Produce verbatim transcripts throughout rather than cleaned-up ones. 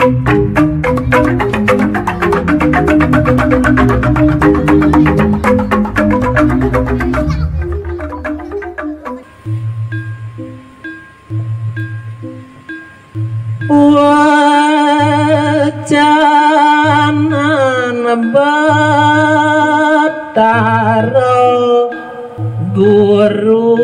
Wacanan Batara Guru.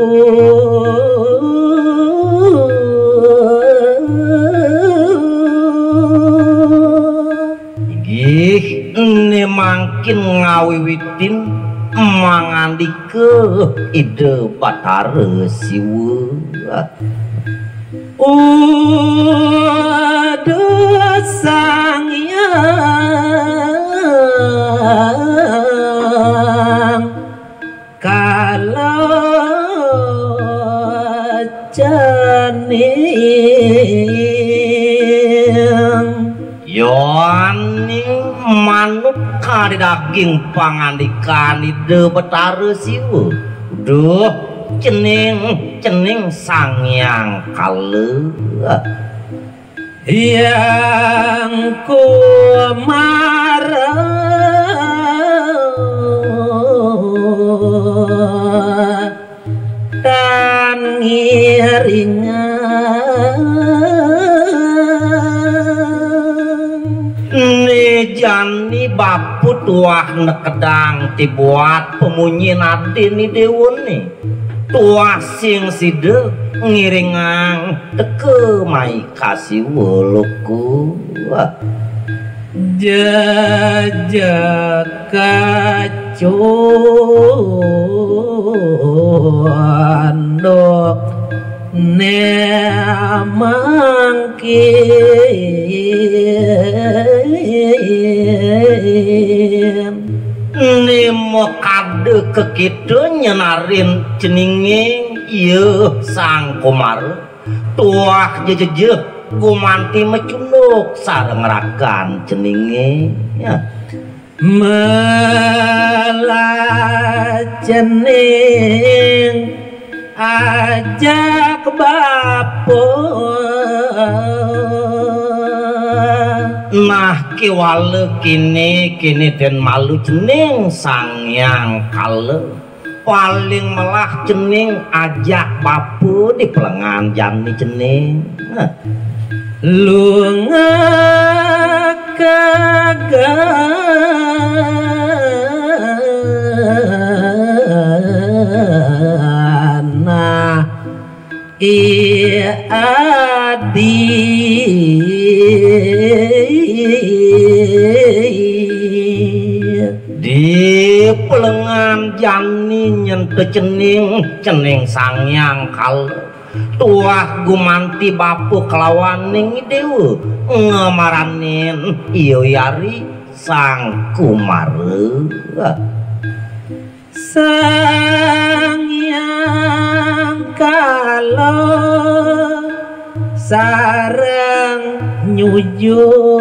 Inggih, ne mangkin ngawiwitin mangandika Ida Batara Siwa. Uduh Sang Hyang Kala Cening. Yaning manut kadi daging pangandikan Ida Batara Siwa. Duh, cening, cening Sang Hyang Kala. Hyang Kumara tan ngiringang. Né jani bapa tuah nekedang ti buat pamunyin adin i déwané. Tuah sing sida ngiringang teka mai ka Siwa Loka. Jejeg kacunduk né mangkin. Né makada ka kita nyenarin ceningé, ya Sang Kumara. Tuah jejejeh gumanti macunduk sareng rakan ceningé. Ya. Melah cening ajak bapa. Nah, kéwala kéné, kéné ten malu cening Sang Hyang Kala. Paling melah cening ajak bapa di pelengan jani cening. Nah. Lunga kaganah i adi. Di pelengan jani nyentuh cening, cening Sang Hyang Kala. Tuah gumanti bapa kelawan ning i déwa ngamaranin iya yari Sang Kumara. Sang Hyang Kala sareng nyujur.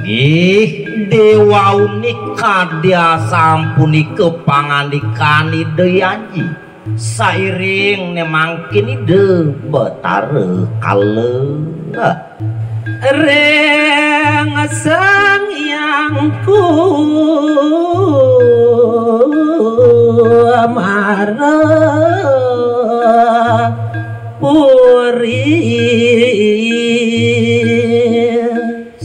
Nggih, Déwa Unik kadi asampunika pangandikan Ida Aji. Sairing né mangkin Ida Batara Kala. Ring Sang Hyang Kumara Puri.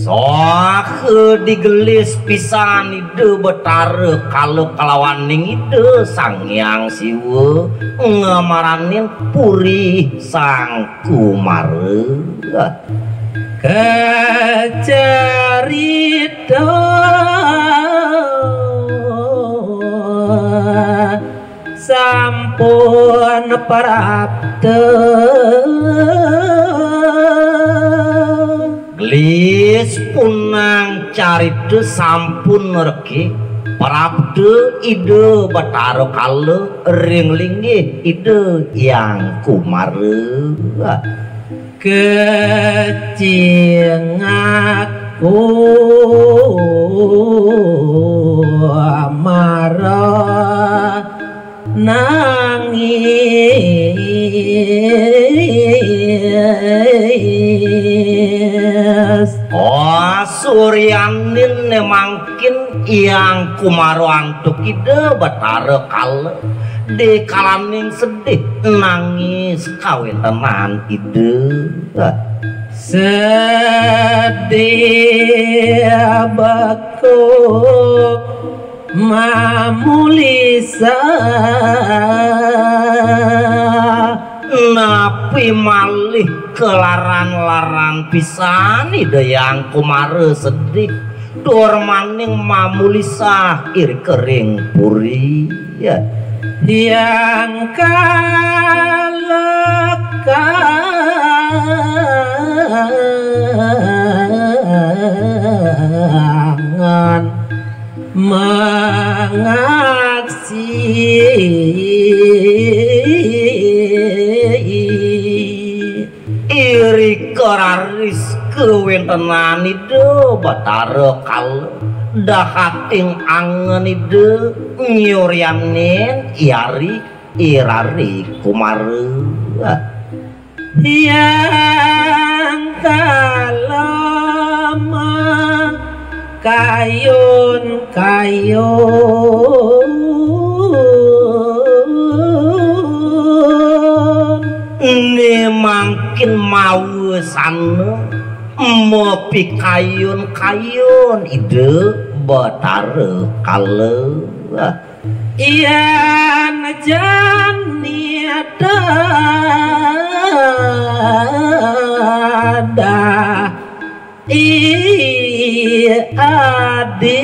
Saha digelis pisan Ida Batara Kala kalawaning Ida Sang Hyang Siwa ngamaranin Puri Sang Kumara. Kacarita sampun prapta. Gelis punang carita sampun reki prapta Ida Batara Kala ring linggih Ida Hyang Kumara. Kecing aku mara nangis. Uryanin ne mangkin Hyang Kumara antuk Ida Batara Kala, dikalaning sedih nangis kawentenan Ida. Sedih bekuk mamulisa. Napi malih kalaran-laran pisan Ida Hyang Kumara sedih, tur maning mamulisah irika ring puri. Hyang kalekangan mangaksi. Irika raris kawentenan Ida Batara Kala, dahating angen Ida nyuryanin Hyang Rari Kumara. Hyang Kala makayun-kayun. Ne mangkin mawasana mapikayun-kayun Ida Batara Kala. Yan jani dadah i adi.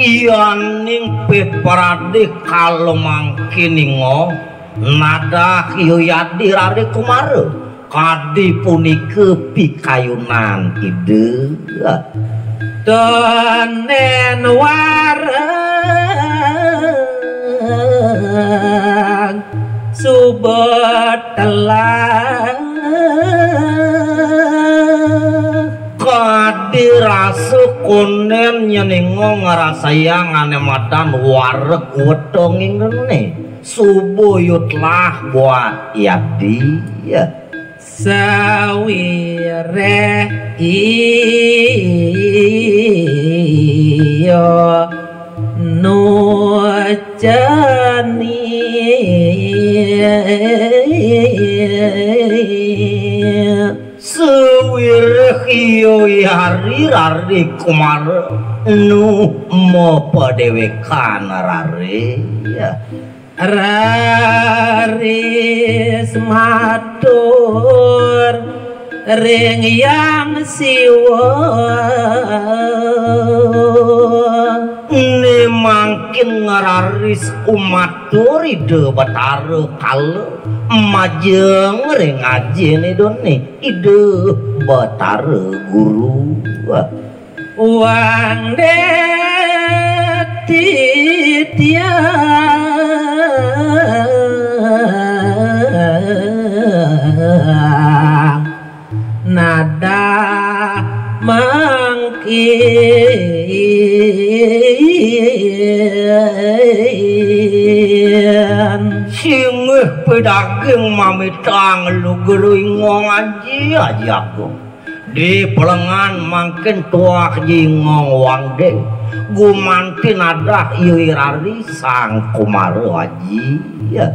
Yaning pepradé kala mangkin ingong, nadah i adi Rari Kumara. Kadi punika pikayunan Ida. Tondén wareg suba telah. Kadi rasa kondén nyén ingong ngrasayang ané madan wareg weteng ingene. Suba yutlah buat yadi. Sawiréh iya nuceni. Sawiréh iya i Rari Kumara nu mapadéwékan Rari. Raris matur ring Hyang Siwa. Né mangkin ngraris kumatur Ida Batara Kala, majeng ring Ajin Idané Ida Batara Guru. Wang titiang nadah mangkin. Singgih pidaging mamitang lugra ingong Aji, Aji Agung. Di pelengan mangkin tuah jingong wangdé, gumanti nadah i Rari Sang Kumara Aji. Ya.